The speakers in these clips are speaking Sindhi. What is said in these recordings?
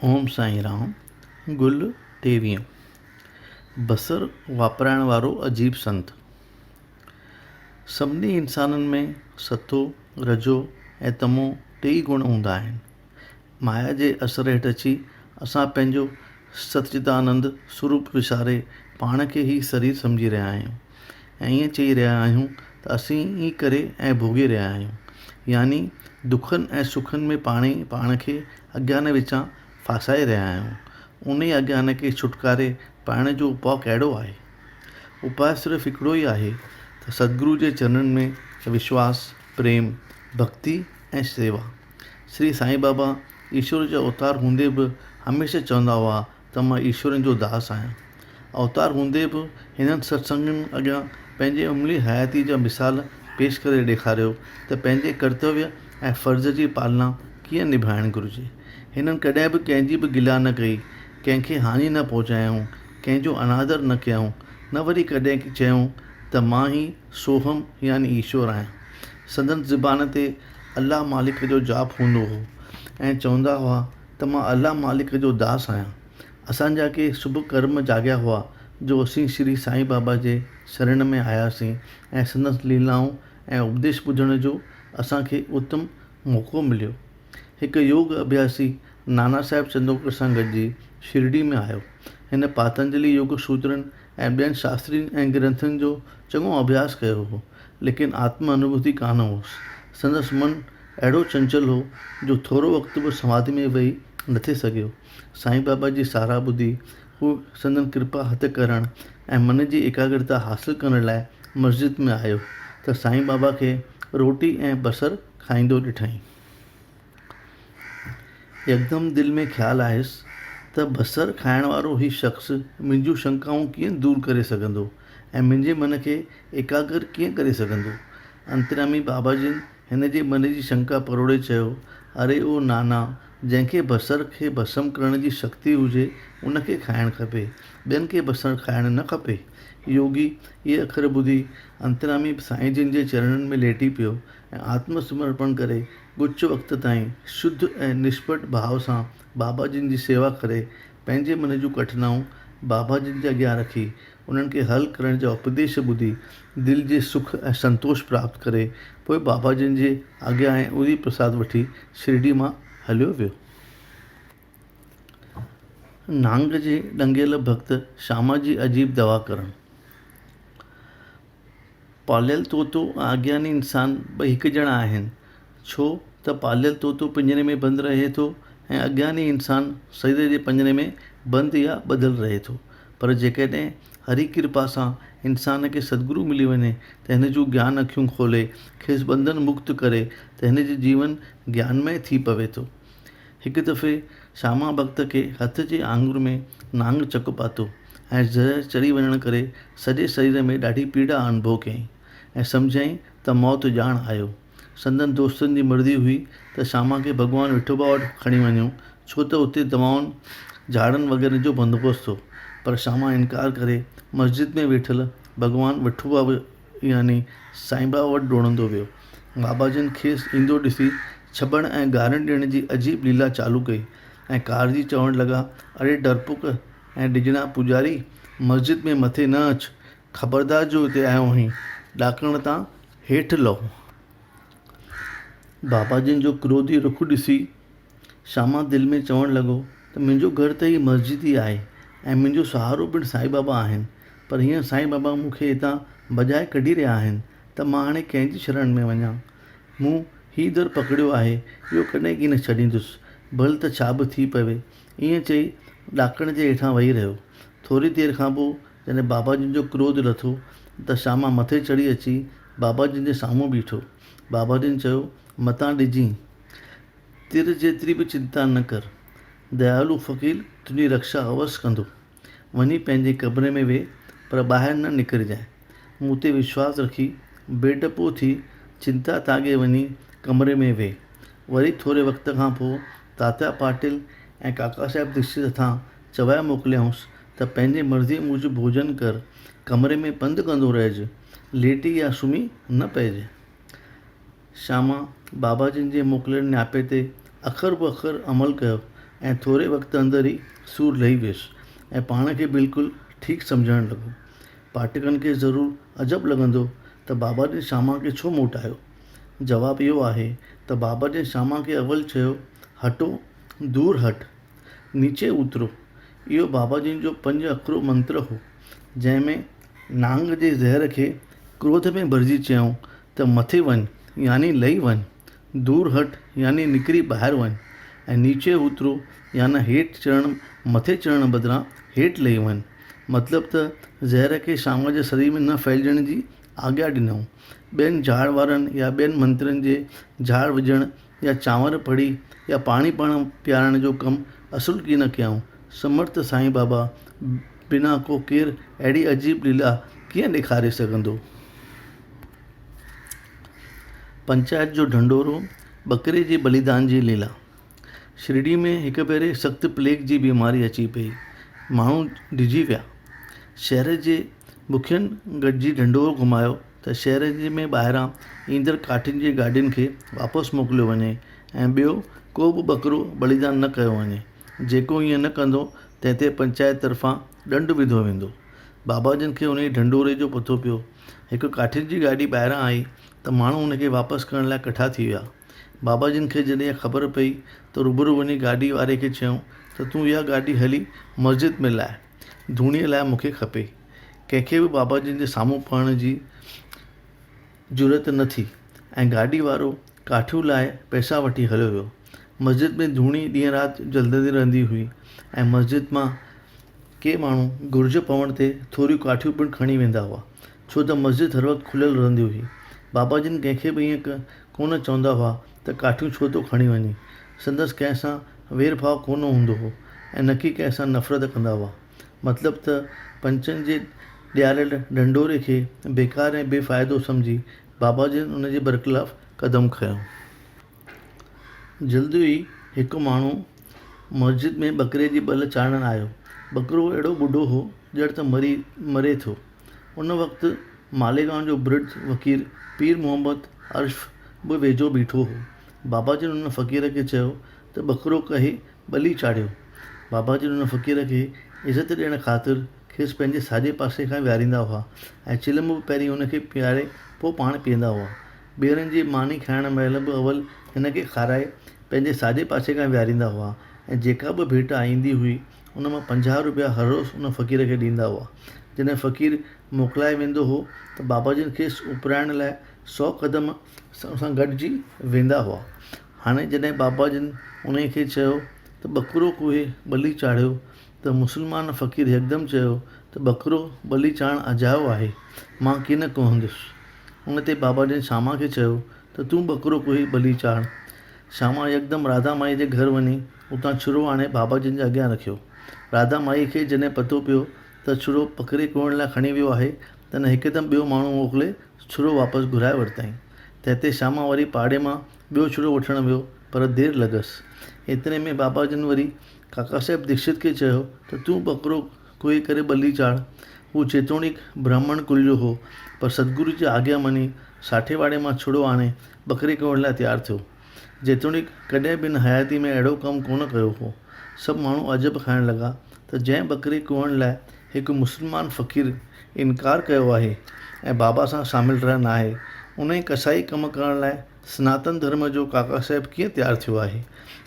اوم سائين رام، گل ٽيويهون، بصر واپرائڻ وارو عجيب سنت. سڀني انسانن ۾ ستو، رجو ۽ تمو ٽيئي گڻ هوندا آهن. مايا جي اثر هيٺ اچي اسان پنهنجو ستچدانند سروپ وساري پاڻ کي هي سرير سمجهي رهيا آهيون ۽ ائين چئي رهيا آهيون ته اسين ئي ڪري ۽ ڀوڳي رهيا آهيون. يعني دکن ۽ سکن ۾ پاڻ ئي پاڻ کي اگيان وچان ڦاسائي رهيا آهيون. انهيء اگيان کي ڇوٽڪاري پائڻ جو اپاء ڪهڙو آهي؟ اپاء صرف هڪڙو ئي آهي ته ستگرو جي چرنن ۾ وشواس، پريم، ڀڳتي ۽ سيوا. شري سائين بابا ايشور جا اوتار هوندي به هميشه چوندا هئا ته مان ايشورن جو داس آهيان. اوتار هوندي به هنن ستسنگين اڳيان پنهنجي عملي حياتيء جا مثال پيش ڪري ڏيکاريو ته پنهنجي ڪرتويه ۽ فرض جي پالنا ڪيئن نڀائڻ گهرجي. هنن ڪڏهن به ڪنهن جي به گلا نه ڪئي، ڪنهن کي هاڃي نه پهچايائون، ڪنهن جو انادر نه ڪيائون، نه وري ڪڏهن چيائون ته مان ئي سوهم يعني ايشور آهيان. سندن زبان تي الله مالڪ جو جاپ هوندو هو ۽ چوندا هئا ته مان الله مالڪ جو داس آهيان. اسان جا ڪي شڀ ڪرم جاڳيا هئا جو اسين شري سائين بابا جي شرڻ ۾ آياسين ۽ سندس ليلائون ۽ اپديش ٻڌڻ جو اسان کي اتم موقعو مليو. هڪ يوگ اڀياسي نانا صاحب چندوڪر سان گڏجي شرڊي ۾ آيو. هن پاتنجلي يوگ سوترن ۽ ٻين شاسترين ۽ گرنٿن جو چڱو اڀياس ڪيو هو، ليڪن آتم انوڀوتي ڪانه هئس. سندس من اهڙو چنچل هو جو ٿورو وقت به سماڌي ۾ ويهي نٿي سگهيو. سائين بابا جي ساراهه ٻڌي هو سندن ڪرپا هٿ ڪرڻ ۽ من جي ايڪاگرتا حاصل ڪرڻ لاء مسجد ۾ آيو ته سائين بابا کي روٽي ۽ بصر کائيندو ڏٺائين. يڪدم دل ۾ خيال آيس ته بصر کائڻ وارو هي شخص منهنجون شنڪائون ڪيئن دور ڪري سگهندو ۽ منهنجي من کي ايڪاگر ڪيئن ڪري سگهندو؟ انتريامي بابا جن هن جي من جي شنڪا پروڙي چيو، اري او نانا، جنهن کي بصر کي ڀسم ڪرڻ جي شڪتي هجي، ان کي کائڻ کپي، ٻين کي بصر کائڻ نه کپي. يوگي اهي اکر ٻڌي انتريامي سائين جن جي چرڻن ۾ ليٽي پيو ۽ آتم سمرپڻ ڪري ڳچ وقت تائين شڌ ۽ نشپٽ ڀاو سان بابا جن جي سيوا ڪري پنهنجي من جون ڪٺنائون بابا جن جي اڳيان رکي انهن کي حل ڪرڻ جا اپديش ٻڌي دل جي سک ۽ سنتوش پراپت ڪري پوء بابا جن جي آگيا ۽ اري پرساد وٺي شرڊي مان هليو ويو. نانگ جي ڏنگيل ڀڳت شاما جي عجيب دوا ڪرڻ. پاليل طوطو ۽ اگياني انسان ٻئي هڪجهڙا آهن، ڇو ته پاليل طوطو پڃري ۾ بند رهي ٿو ۽ اگياني انسان سرير جي پڃري ۾ بند يا ٻڌل رهي ٿو. پر جيڪڏهن هري ڪرپا سان انسان کي ستگرو ملي وڃي ته هن جون گيان اکيون کولي کيس ٻنڌن مڪت ڪري ته هن جو جيون گيانمئي ٿي پوي ٿو. هڪ دفعي شاما ڀڳت کي هٿ جي آڱر ۾ نانگ چڪ پاتو ۽ زهر چڙهي وڃڻ ڪري سڄي سرير ۾ ڏاڍي پيڙا انڀو ڪيائين ۽ سمجهيائين ته موت ڄاڻ آيو. سندن دوستن جي مرضي هئي ته شاما کي ڀڳوان وٺوبا وٽ کڻي وڃون ڇو ته اتي دوائن، جهاڙن وغيره جو بندوبست هو پر شاما انڪار ڪري مسجد ۾ ويٺل ڀڳوان وٺوبا يعني سائين بابا وٽ ڊوڙندو ويو. بابا جن کيس ايندو ڏسي ڇٻڻ ۽ گارين ڏيڻ جي عجيب ليلا چالو ڪئي ۽ ڪارجي چوڻ لڳا، اڙي ڊرپوڪ ۽ ڊڄڻا پوڄاري، مسجد ۾ مٿي نه اچ، خبردار جو هتي آيو آهين، ڏاڪڻ تان هيٺ لهو. بابا جن جو ڪروڌي رخ ڏسي شاما دل ۾ چوڻ لڳو ته منهنجو گهر ته هي مسجد ئي آهي ۽ منهنجو سهارو پڻ سائين بابا آهن، پر هينئر سائين بابا مون کي هتان ڀڄائي ڪڍي رهيا آهن ته مان هاڻي ڪنهن جي شرڻ ۾ وڃان؟ مون هي در پڪڙيو آهي، اهو ڪڏهن ڪين ڇڏيندس، ڀل ته ڇا به ٿي پوي. ائين چئي ڏاڪڻ جي هيٺان ويهي رهيو. ٿوري دير کان پوء جڏهن بابا جن جو ڪروڌ لٿو ته شاما مٿي چڙهي اچي بابا جن جي سامهون بيٺو. بابا جن چيو، متان ڊڄين. تر جيتري به چنتا نه ڪر. ديالو فقير تنهنجي رڪشا اوس ڪندو. وڃي پنهنجي ڪمري ۾ ويهه، پر ٻاهر نه نڪرجانء. مون تي وشواس رکي بي ڊپو ٿي چنتا تاڳي وڃي ڪمري ۾ ويهه. وري ٿوري وقت کان پوء تاتيا پاٽل ۽ ڪاڪا صاحب ديڪشت هٿان چوائي موڪليائونس ته پنهنجي مرضيء موجب ڀوڄن ڪر، ڪمري ۾ پنڌ ڪندو رهج، ليٽي يا سمهي نه پئج. شاما بابا جن جي موڪليل نياپي تي اکر به اکر عمل ڪيو. ۽ ٿوري وقت اندر ئي سور لهي ويس ۽ پاڻ کي بلڪل ٺيڪ سمجهڻ لڳو. پاٺڪن کي ضرور عجب لڳندو ته بابا جن شاما کي ڇو موٽايو؟ جواب اهو آهي ته بابا جن شاما کي اول چيو، هٽو، دور هٽ، نيچي اترو. اهو بابا جن جو پنج اکرو منتر هو، جنهن ۾ نانگ جي زهر کي ڪروڌ ۾ ڀرجي چيائون ته مٿي وڃ يعني لهي وڃ، دور هٽ يعني نڪري ٻاهر وڃ ۽ نيچي اترو يعني هيٺ چڙهڻ مٿي چڙهڻ بدران هيٺ لهي وڃ. مطلب ته زهر کي شام جي سرير ۾ نه ڦهلجڻ جي آگيا ڏنائون. ٻين جهاڙ وارن يا ٻين منترين جي جهاڙ وجهڻ يا چانور پڙهي يا پاڻي پاڻ پيارڻ جو ڪم اصل ڪين ڪيائون. سمرٿ سائين بابا بنا ڪو ڪير اهڙي عجيب ليلا ڪيئن ڏيکاري سگهندو؟ پنچائت جو ڍنڍورو، ٻڪري جي ٻليدان جي ليلا. شرڊي ۾ هڪ ڀيري سخت پليگ جي بيماري اچي پئي. ماڻهو ڊڄي ويا. شهر جي مکين گڏجي ڍنڍورو گهمايو ته شهر جي ۾ ٻاهران ايندڙ ڪاٺين جي گاڏين کي واپس موڪليو وڃي ۽ ٻيو ڪو به ٻڪرو ٻليدان نه ڪيو وڃي. جيڪو ائين نه ڪندو تنهن تي پنچائت طرفان ڏنڊ وڌو ويندو. بابا جن کي انهيء ڍنڍوري جو پتو پيو. هڪ ڪاٺين جي گاڏي ٻاهران آئي ته ماڻهو ان کي واپس ڪرڻ لاء ڪٺا ٿي ويا. بابا جن کي جڏهن اها خبر پئي ته روبرو وڃي گاڏي واري کي چيائون ته تون اها گاڏي هلي مسجد ۾ لاء، ڌوڻيء لاء مون کي کپي. ڪنهن کي به بابا جن جي سامهون پوڻ جي جرئت نه ٿي ۽ گاڏي وارو ڪاٺيون لاهي پئسا وٺي هليو ويو. مسجد ۾ ڌوڻي ڏينهن رات جلندي رهندي هئي ۽ مسجد مان ڪي ماڻهو گهرج پوڻ تي ٿوريون ڪاٺيون پڻ کڻي ويندا هئا، ڇو ته مسجد هر وقت کليل رهندي هئي. بابا جن ڪنهن کي به ائين ڪونه چوندا هئا ته ڪاٺيون ڇو ٿو کڻي وڃين. سندس ڪنهن سان وير ڀاء ڪونه هوندو هو ۽ نڪي ڪنهن سان نفرت ڪندا هئا. مطلب ته پنچن جي ڏياريل ڍنڍوري کي بيڪار ۽ بي فائدو سمجهي بابا جن ان جي برخلاف قدم کنيو. جلد ئي هڪ ماڻهو مسجد ۾ ٻڪري جي ٻل چاڙهڻ آيو. ٻڪرو اهڙو ٻڍو هو ڄڻ ته مري مري ٿو. ان وقت ماليگائون جو برڊ فقير پير محمد عرف به ويجهو بيٺو هو. بابا جن ان فقير کي چيو ته ٻڪرو ڪهي ٻلي چاڙهيو. بابا جن ان فقير کي عزت ڏيڻ خاطر کيس پنهنجي ساڄي پاسي کان ويهاريندا هئا ۽ چلم به پهرين ان کي پياري پوء پاڻ پيئندا هئا. ٻيرن جي ماني کائڻ مهل به اول هن کي کارائي پنهنجي ساڄي پاسي کان ويهاريندا هئا ۽ جيڪا به ڀيٽا ايندي هئي ان مان 50 روپيا هر روز ان فقير کي ڏيندا هئا. جڏهن فقير موڪلائي ويندو هو ته بابا جن کيس اپرائڻ لاء سو قدم سان گڏجي ويندا هئا. هاڻي جڏهن بابا جن انهيء کي چيو ته ٻڪرو ڪوهي ٻلي چاڙهيو ته مسلمان فقير يڪدم چيو ته ٻڪرو ٻلي چاڙهڻ اجايو آهي، مان ڪين ڪهندس. ان تي بابا جن شاما کي چيو ته تون ٻڪرو ڪوهي ٻلي چاڙهه. شاما يڪدم راڌا مائيء جي گهر وڃي اتان ڇرو آڻي بابا جن جي اڳيان رکيو. راڌا مائيء کي جڏهن پتو پيو ته ڇرو ٻڪري ڪوهڻ لاء کڻي ويو آهي، تڏهن هڪدم ٻيو ماڻهو موڪلي ڇرو واپس گهرائي ورتائين. تنهن تي شاما وري پاڙي مان ٻيو ڇرو وٺڻ ويو، پر دير لڳس. ايتري ۾ بابا جن وري ڪاڪا صاحب ديڪشت کي چيو ته تون ٻڪرو ڪوهي ڪري ٻلي چاڙهه. هو جيتوڻيڪ برهمڻ ڪل جو هو، پر ستگرو جي آگيا مڃي ساٺيواڙي مان ڇڙو آڻي ٻڪري ڪوهڻ لاء تيار ٿيو. جيتوڻيڪ ڪڏهن به هن حياتيء ۾ اهڙو ڪم ڪونه ڪيو هو. سڀ ماڻهو عجب کائڻ لڳا ته جنهن ٻڪري ڪوهڻ لاء هڪ مسلمان فقير انڪار ڪيو آهي ۽ بابا سان شامل رهيل ناهي، انهيء قصائي ڪم ڪرڻ لاء سناتن ڌرم جو ڪاڪا صاحب ڪيئن تيار ٿيو آهي؟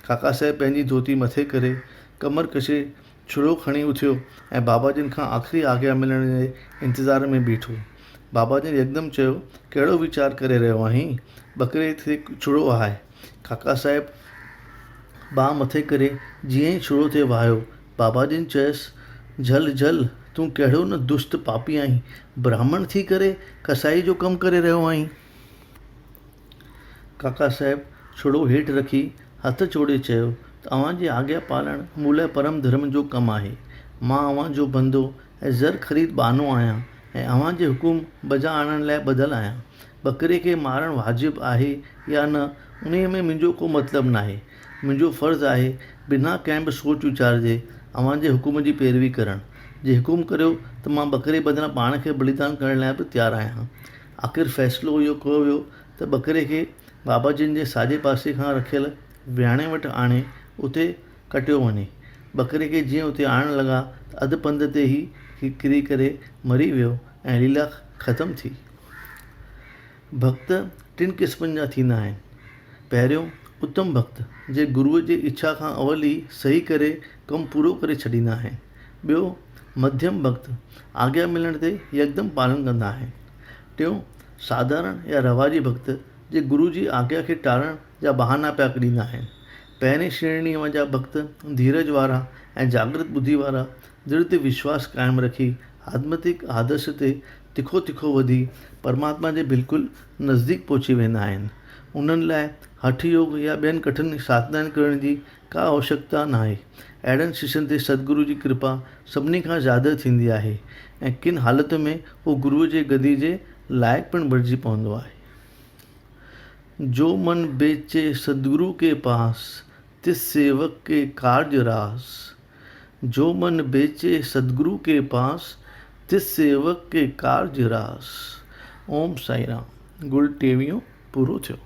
ڪاڪا صاحب پنهنجي ڌوتي مٿي ڪري، ڪمر ڪشي ڇڙو کڻي اٿيو ۽ بابا جن کان آخري آگيا ملڻ جي انتظار ۾ بيٺو. بابا جن يڪدم چيو، ڪهڙو ويچار ڪري رهيو آهين؟ ٻڪري تي ڇڙو وهاء. ڪاڪا صاحب ٻانهن مٿي ڪري جيئن ئي ڇڙو تي وهايو، بابا جن چيس، جهل جهل، تون ڪهڙو نه دشت پاپي آهين، براهمڻ ٿي ڪري قصائي جو ڪم ڪري رهيو آهين. ڪاڪا صاحب ڇڙو هيٺ رکي هٿ جوڙي چيو ته اوهان جي آگيا پالڻ مون لاء پرم ڌرم جو ڪم آهي. مان اوهان جو بندو ۽ زر خريد ٻانهو آهيان ۽ اوهان جي حڪم بجا آڻڻ لاء ٻڌل آهيان. ٻڪري کي مارڻ واجب آهي يا نه انهيء ۾ منهنجو ڪو مطلب ناهي. منهنجو فرض آهي بنا ڪنهن به سوچ ويچار جي اوهان جي حڪم جي پيروي ڪرڻ. جي حڪم ڪريو ته مان ٻڪري بدران پاڻ کي بليدان ڪرڻ لاء به تيار آهيان. آخر فيصلو اهو ڪيو ويو ته ٻڪري کي بابا جن جي ساڄي پاسي کان رکيل وياڻي وٽ آڻي اتي ڪٽيو وڃي. ٻڪري کي جيئن اتي آڻڻ لڳا ته اڌ پنڌ تي ئي هي ڪري ڪري مري ويو ۽ ليلا ختم ٿي. ڀڳت ٽن قسمن جا ٿيندا آهن. پهريون اتم ڀڳت، جي گروء جي اڇا کان اول ئي سهي ڪري ڪم پورو ڪري ڇڏيندا آهن. ٻيو مڌيم ڀڳت، آگيا ملڻ تي يڪدم پالن ڪندا آهن. ٽيون ساڌارڻ يا رواجي ڀڳت، جي گرو جي آگيا کي ٽارڻ جا بهانا پيا ڏيندا آهن. پهرين شريڻيء جا ڀڳت ڌيرج وارا ۽ جاڳرت ٻڌي وارا درڍ وشواس قائم رکي آڌمتڪ آدرش تي تکو تکو وڌي پرماتما جي بلڪل نزديڪ پهچي ويندا آهن. انهن لاء هٺ يوگ يا ٻين ڪٺن ساڌنائن ڪرڻ جي ڪا آوشڪتا ناهي. اهڙن ششين تي ستگرو جي ڪرپا سڀني کان زياده ٿيندي آهي ۽ ڪن حالتن ۾ هو گروء جي گدي جي لائق پڻ بڻجي پوندو آهي. جو من بيچي ستگرو ڪي پاس، تس سيوڪ ڪي ڪارج راس. جو من بيچي ستگرو ڪي پاس، تس سيوڪ ڪي ڪارج راس. اوم سائين رام. گل ٽيويهون پورو ٿيو.